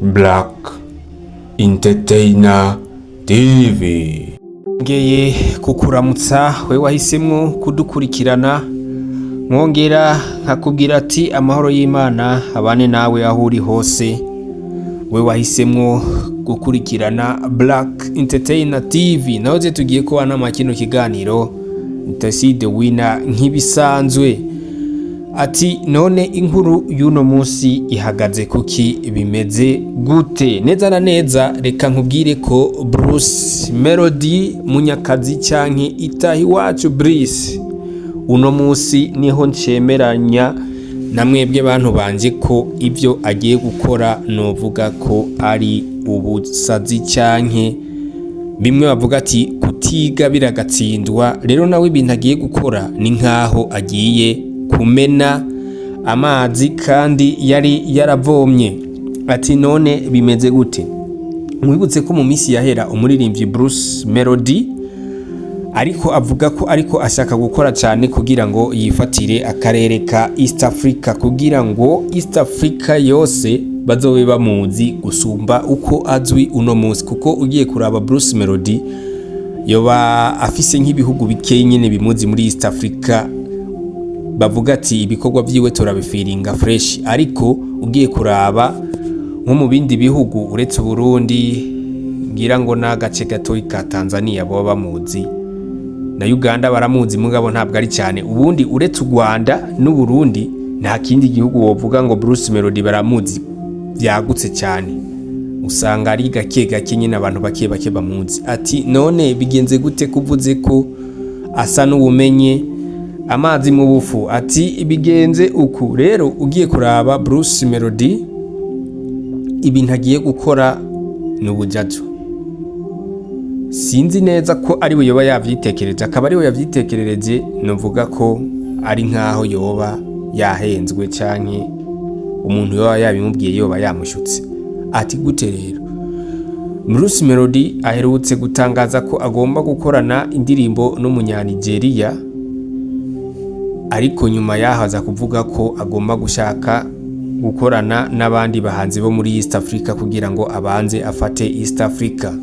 Black Entertainer TV. Ngeye kukuramutsa we wahisemwo kudukurikirana, mwongera nkakubwira ati amahoro y'Imana abane nawe aho uri hose. We wahisemwo gukurikirana Black Entertainer TV, naho ze tugiye kubana mu kino kiganiro Ntasi the Winner nk'ibisanzwe. Ati none inkuru y'uno munsi ihagaze kuki? Bimeze gute neza na neza? Reka nkubwire ko Bruce Melody Munyakazi canke Itahiwacu Brice, uno munsi niho ncemeranya na mwebwe bantu banje ko ibyo agiye gukora novuga ko ari ubusazi, canke bimwe bavuga ati kutiga biragatsindwa. Rero nawe ibintu agiye gukora ni nkaho agiye kumena amazi kandi yari yaravomye. Ati none bimeze gute? Mwibutse ko mu minsi yahera umuririmbyi Bruce Melody ariko avuga ko ariko ashaka gukora cyane kugira ngo yifatire akarere ka East Africa, kugira ngo East Africa yose bazobe bamuzi gusumba uko azwi uno munsi, kuko ugiye kuraba Bruce Melody yoba afise nk'ibihugu bikeyi nyene bimuzi muri East Africa, bavuga ati ibikorwa vyiwe turabifiringa fresh. Ariko ugiye kuraba nko mu bindi bihugu uretse Burundi, ngira ngo n'agace gatoyi ka Tanzania baba bamuzi, na Uganda baramuzi, mugabo ntabwo ari cyane. Ubundi uretse u Rwanda n'u Burundi, nta kindi gihugu wovuga ngo Bruce Melody baramuzi byagutse cyane. Usanga ari gake gake nyine, abantu bake bake bamuzi. Ati none bigenze gute kuvuze ko asa n'ubumenye amazi mu bufu? Ati bigenze uku rero, ugiye kuraba Bruce Melody ibintu agiye gukora ni ubujajo. Sinzi neza ko ari we yoba yavyitekereje, akaba ari we yavyitekerereje, novuga ko ari nkaho yoba yahenzwe canke umuntu yoba yabimubwiye yoba yamushutse. Ati gute rero? Bruce Melody aherutse gutangaza ko agomba gukorana indirimbo n'Umunyanigeriya, ariko nyuma yaho aza kuvuga ko agomba gushaka gukorana n'abandi bahanzi bo muri East Africa kugira ngo abanze afate East Africa.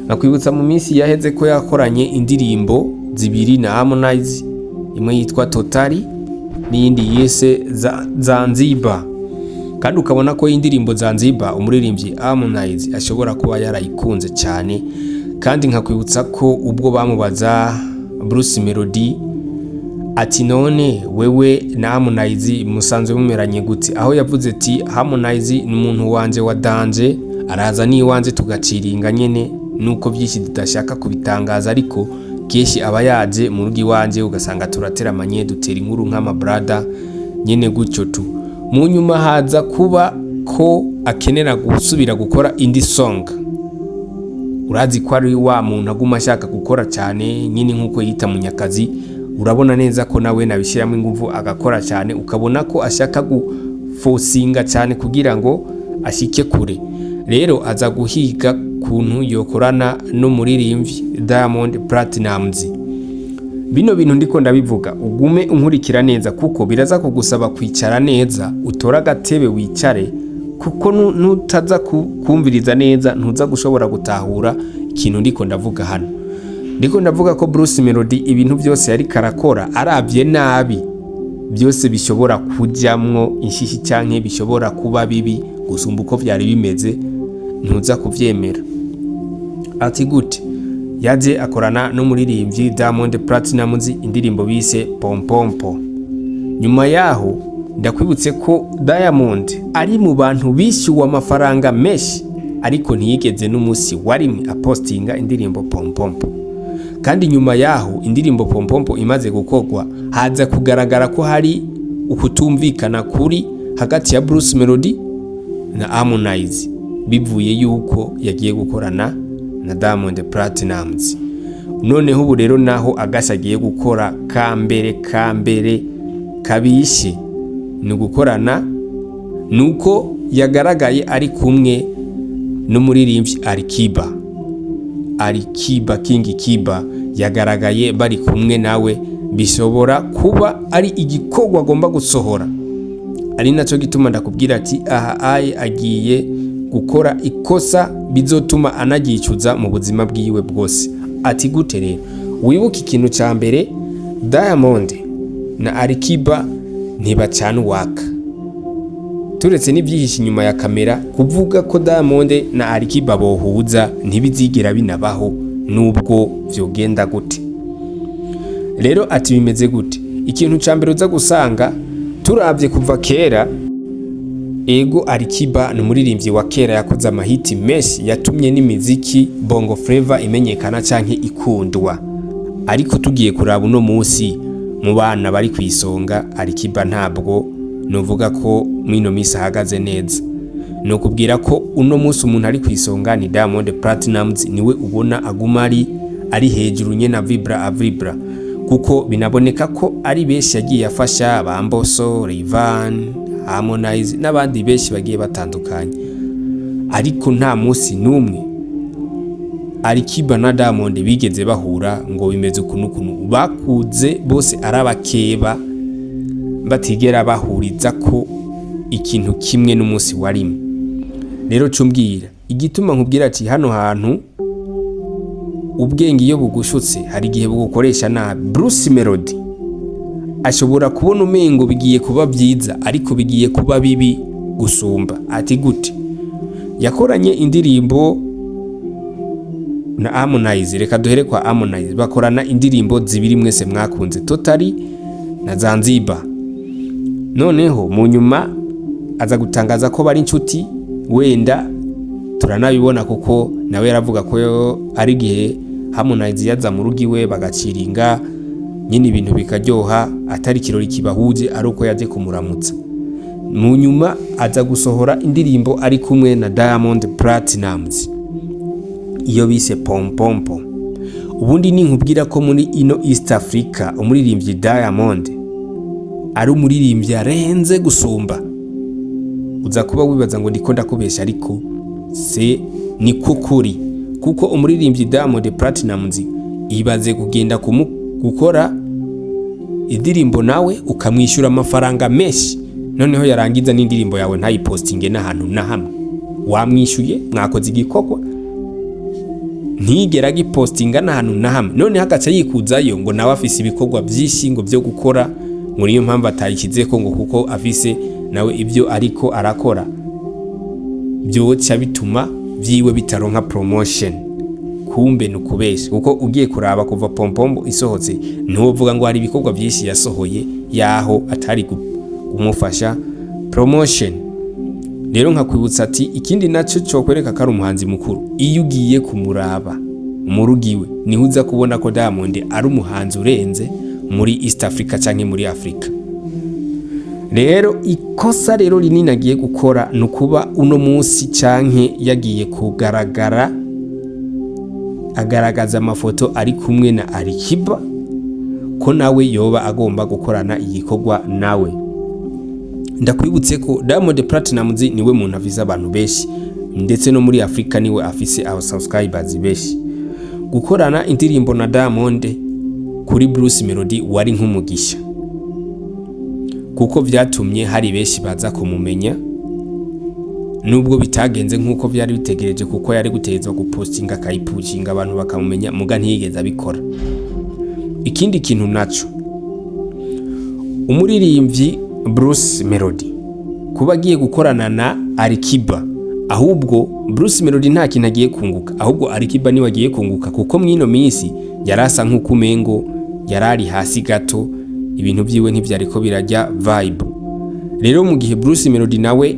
Nakwibutsa mu minsi yaheze ko yakoranye indirimbo zibiri na Harmonize, imwe yitwa Totally n'iyindi yise Zanzibar, kandi ukabona ko indirimbo Zanzibar umuririmbyi Harmonize ashobora kuba yarayikunze cyane. Kandi nkakwibutsa ko ubwo bamubaza Bruce Melody ati none wewe na Harmonize musanzwe mumeranye gute, aho yavuze ati Harmonize ni umuntu wanje wa danger, araza n'iwanje tugaciringa nyene, nuko byinshi tudashaka kubitangaza, ariko kenshi aba yaje mu rugo iwanje ugasanga turateramanye, dutera inkuru nk'ama brother nyene gutyo tu. Mu nyuma haza kuba ko akenera gusubira gukora indi song. Urazi ko ari wa muntu aguma ashaka gukora cyane nyine nk'uko yita Munyakazi. Urabona neza ko nawe nabishyiramo ingufu agakora cyane, ukabona ko ashaka gufosinga cyane kugira ngo ashike kure. Rero aza guhiga kuntu yokorana n'umuririmbyi Diamond Platnumz. Bino bintu ndiko ndabivuga, ugume unkurikira neza, kuko biraza kugusaba kwicara neza, utore agatebe wicare, kuko nutaza kumviriza neza ntuza gushobora gutahura ikintu ndiko ndavuga hano. Ndiko ndavuga ko Bruce Melody ibintu byose yariko arakora, aravye nabi byose bishobora kujamwo inshishi canke bishobora kuba bibi gusumba uko vyari bimeze, ntuza kuvyemera. Ati gute? Yaje akorana n'umuririmbyi Diamond Platnumz indirimbo bise Pompompo. Nyuma yaho ndakwibutse ko Diamond ari mu bantu bishyuwe amafaranga menshi, ariko ntiyigeze n'umunsi warimwe apostinga indirimbo Pompompo. Kandi nyuma yaho indirimbo Pompompo imaze gukorwa, haza kugaragara ko hari ukutumvikana kuri hagati ya Bruce Melody na Harmonize, bivuye yuko yagiye gukorana na Diamond Platnumz. Noneho ubu rero naho agashya agiye gukora ka mbere ka mbere kabishe ni ugukorana, nuko yagaragaye ari kumwe n'umuririmbyi Alikiba. Alikiba, King Kiba, yagaragaye bari kumwe nawe. Bishobora kuba ari igikorwa agomba gusohora, ari nacyo gituma ndakubwira ati aha aye agiye Gukora ikosa bizotuma anaryicuza mu buzima bwiwe bwose. Ati gute rero? Wibuke ikintu ca mbere, Diamond na Alikiba ntibacana uwaka, turetse n'ibyihishe inyuma ya kamera. Kuvuga ko Diamond na Alikiba bohuza ntibizigera binabaho, nubwo vyogenda gute. Rero ati bimeze gute? Ikintu ca mbere uza gusanga, turavye kuva kera, ego, Alikiba ni umuririmbyi wa kera yakoze amahiti menshi yatumye n'imiziki Bongo Flava imenyekana canke ikundwa. Ariko tugiye kuraba uno munsi mu bana bari ku isonga, Alikiba ntabwo nuvuga ko mwino minsi ahagaze neza. Ni ukubwira ko uno munsi umuntu ari ku isonga ni Diamond Platnumz, niwe ubona aguma ari hejuru nyene, avibra avibra, kuko binaboneka ko ari benshi yagiye afasha, ba Mbosso, Rayvanny, Harmonize n'abandi benshi bagiye batandukanye. Ariko nta munsi n'umwe Alikiba na Diamond bigeze bahura ngo bimeze ukuntu ukuntu. Bakuze bose ari abakeba, batigera bahuriza ko ikintu kimwe n'umunsi warimwe. Rero cumbwira igituma nkubwira ati hano hantu ubwenge iyo bugushutse hari igihe bugukoresha nabi. Bruce Melody ashobora kubona umengo bigiye kuba byiza, ariko bigiye kuba bibi gusumba. Ati gute? Yakoranye indirimbo na Harmonize. Reka duhere kwa Harmonize. Bakorana indirimbo zibiri mwese mwakunze, Totally na Zanzibar. Noneho mu nyuma aza gutangaza ko bari inshuti. Wenda turanabibona kuko nawe yaravuga ko ari igihe Harmonize yaza mu rugo iwe bagaciringa nyine, ibintu bikaryoha, atari ikirori kibahuje, ari uko yaje kumuramutsa. Mu nyuma aza gusohora indirimbo ari kumwe na Diamond Platnumz, iyo bise Pompompo. Ubundi ninkubwira ko muri ino East Africa umuririmbyi Diamond ari umuririmbyi arenze gusumba, uza kuba wibaza ngo ndiko ndakubesha, ariko se niko kuri, kuko umuririmbyi Diamond Platnumz, ibaze kugenda gukora indirimbo nawe ukamwishyura amafaranga menshi, noneho yarangiza n'indirimbo yawe ntayipostinge n'ahantu na hamwe. Wamwishyuye, mwakoze igikorwa, ntigera agipostinga n'ahantu na hamwe, noneho agaca yikuzayo ngo nawe afise ibikorwa byinshi ngo byo gukora, ngo niyo mpamvu atayishyizeko, ngo kuko afise nawe ibyo ariko arakora byoca bituma byiwe bitaronka promotion. Kumbe ni ukubesha, kuko ugiye kuraba kuva Pompombo isohotse, ntiwovuga ngo hari ibikorwa byinshi yasohoye yaho atari kumufasha promotion. Rero nkakwibutsa ati ikindi nacyo cokwereka ko ari umuhanzi mukuru, iyo ugiye kumuraba mu rugo iwe, niho uza kubona ko Diamond ari umuhanzi urenze muri East Africa canke muri Africa. Rero ikosa rero rinini agiye gukora ni ukuba uno munsi canke yagiye kugaragara agaragaza amafoto ari kumwe na Alikiba, ko nawe yoba agomba gukorana igikorwa nawe. Ndakwibutse ko Diamond Platnumz niwe muntu afise abantu benshi, ndetse no muri Afrika niwe afise aba subscribers benshi. Gukorana indirimbo na Diamond kuri Bruce Melody wari nk'umugisha, kuko vyatumye hari benshi baza kumumenya, nubwo bitagenze nk'uko vyari bitegereje, kuko yari gutegezwa gupostinga akayipushinga abantu bakamumenya, muga ntiyigeze abikora. Ikindi kintu naco, umuririmbyi Bruce Melody kuba agiye gukorana na Alikiba, ahubwo Bruce Melody nta kintu agiye kunguka, ahubwo Alikiba niwe agiye kunguka, kuko mwino minsi yarasa nk'uko umengo yarari hasi gato, ibintu vyiwe ntivyariko birajya vibe. Rero mu gihe Bruce Melody nawe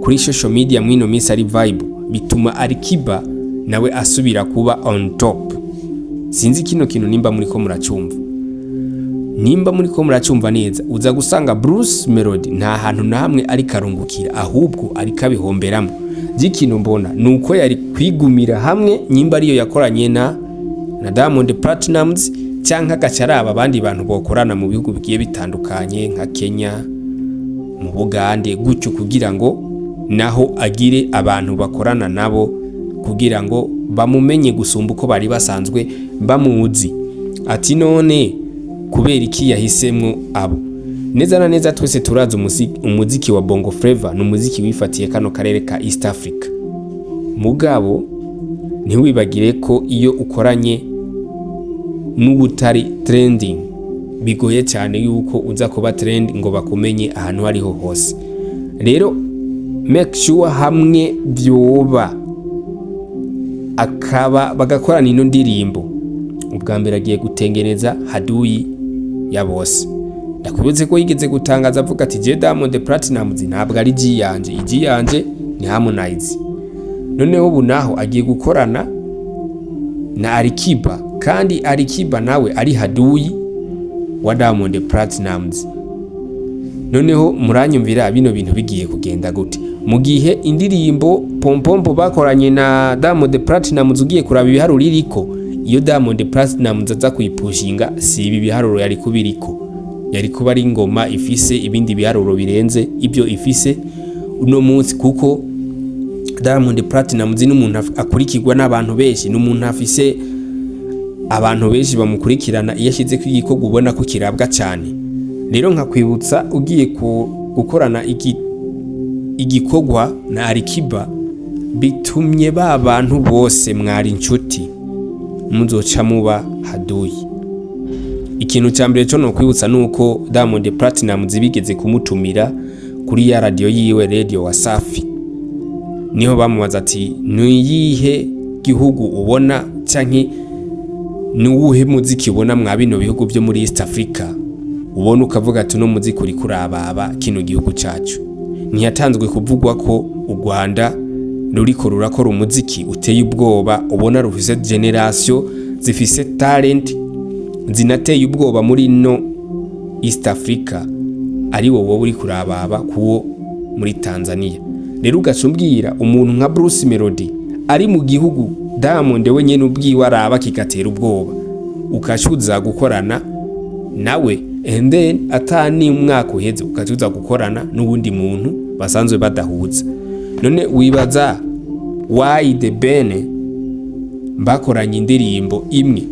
kuri social media mwino minsi ari vibe, bituma Alikiba nawe asubira kuba on top. Sinzi kino kintu nimba muriko muracumva. Nimba muriko muracumva neza, uza gusanga Bruce Melody nta hantu na hamwe ariko arungukira, ahubwo ariko abihomberamo. By'ikintu mbona ni uko yari kwigumira hamwe, nyimba ariyo yakoranye na Diamond Platnumz, cyangwa agaca araba abandi bantu bokorana mu bihugu bigiye bitandukanye nka Kenya, mu Bugande gutyo, kugira ngo naho agire abantu bakorana nabo, kugira ngo bamumenye gusumba uko bari basanzwe bamuzi. Ati none kubera iki yahisemwo abo? Neza na neza twese turazi umuziki wa Bongo Flava ni umuziki wifatiye kano karere ka East Africa. Mugabo ntiwibagire ko iyo ukoranye n'ubutari trending, bigoye cyane yuko uza kuba trend ngo bakumenye ahantu ariho hose. Rero make sure hamwe vyoba akaba bagakorana ino ndirimbo, ubwa mbere agiye gutengeneza haduyi ya bose. Ndakubutse ko yigeze gutangaza avuga ati: "Je Diamond Platnumz ntabwo ari G yanje, G yanje ni Harmonize." Noneho ubu naho agiye gukorana na Alikiba, kandi Alikiba nawe ari haduyi wa Diamond Platnumz. Noneho muranyumvira bino bintu bigiye kugenda gute, mu gihe indirimbo Pompompo bakoranye na Diamond Platnumz, ugiye kuraba ibiharuro iriko, iyo Diamond Platnumz aza kuyipushinga, si ibi biharuro yari kubiriko, yari kuba ari ingoma ifise ibindi biharuro birenze ibyo ifise uno munsi, kuko Diamond Platnumz ni umuntu akurikirwa n'abantu benshi, ni umuntu afise abantu benshi bamukurikirana. Iyo ashyize ku igikorwa ubona ko kirabwa cyane. Rero nkakwibutsa, ugiye gukorana igikorwa na Alikiba, bitumye ba bantu bose mwari inshuti muzoca muba haduyi. Ikintu cya mbere cyo nokwibutsa nuko Diamond Platnumz bigeze kumutumira kuri ya radio yiwe, Radio Wasafi, niho bamubaza ati: "Niyihe gihugu ubona canke nuwuhe muziki ubona mwa bino bihugu byo muri East Africa, ubona ukavuga ati uno muziki uri kurababa kino gihugu cacu?" Ntiyatanzwe kuvugwa ko u Rwanda ruriko rurakora umuziki uteye ubwoba, ubona rufise generation zifise talent zinateye ubwoba muri no East Africa, ari wowe uri kurababa kuwo muri Tanzania. Rero ugaca umbwira umuntu nka Bruce Melody ari mu gihugu Diamond we nyene ubwiwe araba kigatera ubwoba, ukacuza gukorana nawe, and then atani umwaka uheze ukacuza gukorana n'uwundi muntu basanzwe badahuza. None wibaza why The Ben bakoranye indirimbo imwe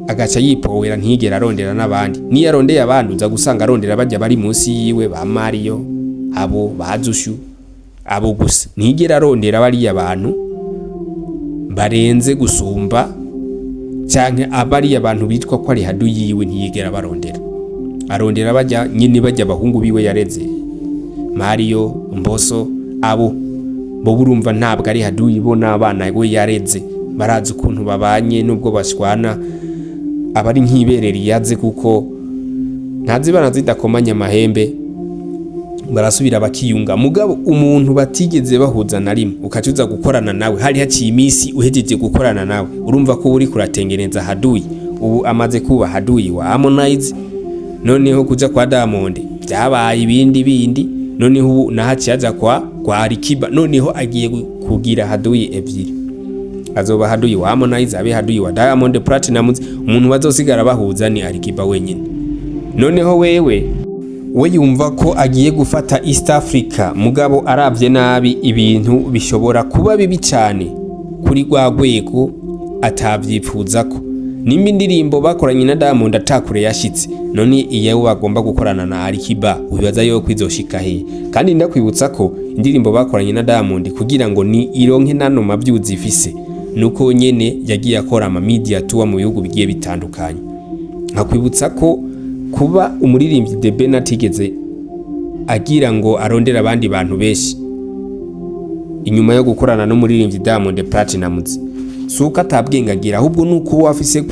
agaca yipowera, ntiyigera arondera n'abandi? Niyo arondeye abandi, uza gusanga arondera bajya bari munsi yiwe, ba Mario, abo ba Zushu, abo gusa. Ntiyigera arondera bariya bantu barenze gusumba canke abariya bantu bitwa ko ari hadu yiwe. Ntiyigera barondera, arondera bajya nyine, bajya abahungu biwe yareze, Mario, Mboso, abo bo urumva ntabwo ari haduyi, bo n'abana we yareze, barazi ukuntu babanye nubwo bashwana, aba ari nk'ibere riyaze, kuko ntazibana zidakomanya amahembe, barasubira bakiyunga. Mugabo umuntu batigeze bahuza na rimwe, ukaca uza gukorana nawe, hari haciye iminsi uhejeje gukorana nawe, urumva ko uri kuratengeneza haduyi. Ubu amaze kuba haduyi wa Harmonize, noneho kuja kwa Diamond byabaye ibindi bindi, noneho ubu nahaciye aja kwa Alikiba, noneho agiye kugira haduyi ebyiri: azoba haduyi wa Harmonize, abe haduyi wa Diamond Platnumz. Umuntu bazosigara bahuza ni Alikiba wenyine. Noneho wewe we yumva ko agiye gufata East Africa, mugabo aravye nabi ibintu bishobora kuba bibi cyane kuri rwa rwego atavyipfuzako. Nimba indirimbo bakoranye na Diamond atakure yashitse, none iyo bagomba gukorana na Alikiba wibaza yuko izoshika he? Kandi ndakwibutsa ko indirimbo bakoranye na Diamond, kugira ngo ni ironke nano mavyuzi ifise, nuko nyene yagiye akora ama media tour mu bihugu bigiye bitandukanye. Nkakwibutsa ko kuba umuririmbyi The Ben atigeze agira ngo arondere abandi bantu benshi inyuma yo gukorana n'umuririmbyi Diamond Platnumz, si uko atabwengagira, ahubwo nuko uwo afise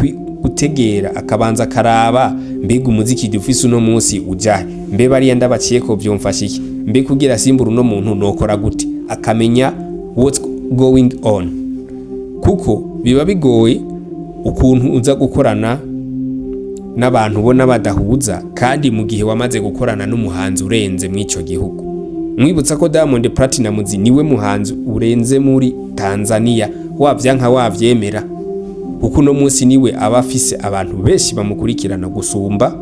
gutegera akabanza akaraba: mbega umuziki dufise uno munsi ujahe? Mbe bariya ndabaciye ko vyomfasha iki? Mbe kugira simbura uno muntu nokora gute? Akamenya what's going on, kuko biba bigoye ukuntu uza gukorana n'abantu ubona badahuza, kandi mu gihe wamaze gukorana n'umuhanzi urenze mw'ico gihugu. Mwibutsa ko Diamond Platnumz niwe muhanzi urenze muri Tanzania, wavyanka wavyemera, kuko uno munsi niwe aba afise abantu benshi bamukurikirana gusumba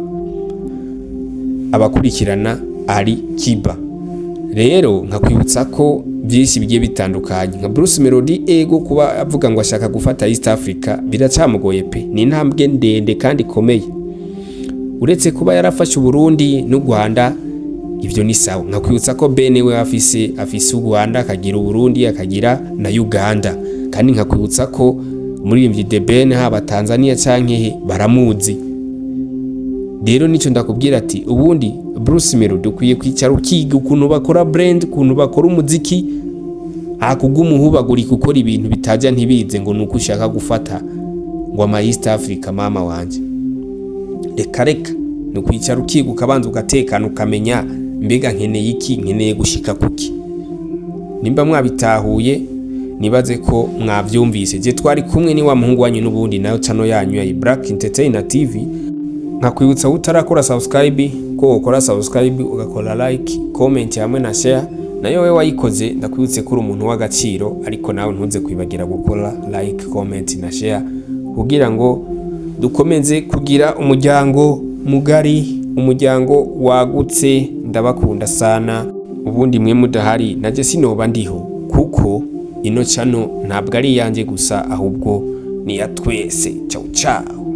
abakurikirana Ali Kiba. Rero nkakwibutsa ko byinshi bigiye bitandukanye nka Bruce Melody, ego, kuba avuga ngo ashaka gufata East Africa biracamugoye pe, ni intambwe ndende kandi ikomeye. Uretse kuba yarafashe Uburundi n'u Rwanda, Ivyo ni sawa. Nkakwibutsa ko Ben we afise u Rwanda, akagira Uburundi, akagira na Uganda. Kandi nkakwibutsa ko umuririmbyi The Ben haba Tanzania canke he baramuzi. Rero nico ndakubwira ati ubundi Bruce Melody ukwiye kwicara ukiga ukuntu bakora brand, ukuntu bakora umuziki, hakuguma uhubagurika ukora ibintu bitajya ntibize ngo nuko ushaka gufata ngo ama East Africa. Mama wanje, reka reka, ni ukwicara ukiga, ukabanza ugatekana, ukamenya mbega nkeneye iki, nkeneye gushika kuki. Nimba mwabitahuye, nibaze ko mwavyumvise. Je twari kumwe ni wa muhungu wanyu n'ubundi, nayo channel yanyu ya Black Entertainer TV. Nkakwibutsa utarakora subscribe ko ukora subscribe, ugakora like, comment hamwe na share. Nayo we wayikoze, ndakwibutse ko uri umuntu w'agaciro, ariko nawe ntuze kwibagira gukora like, comment na share kugira ngo dukomeze kugira umuryango mugari, umuryango wagutse. Ndabakunda sana. Ubundi mwe mudahari naje sinoba ndiho, kuko ino channel ntabwo ari iyanjye gusa, ahubwo ni iya twese. Ciao ciao.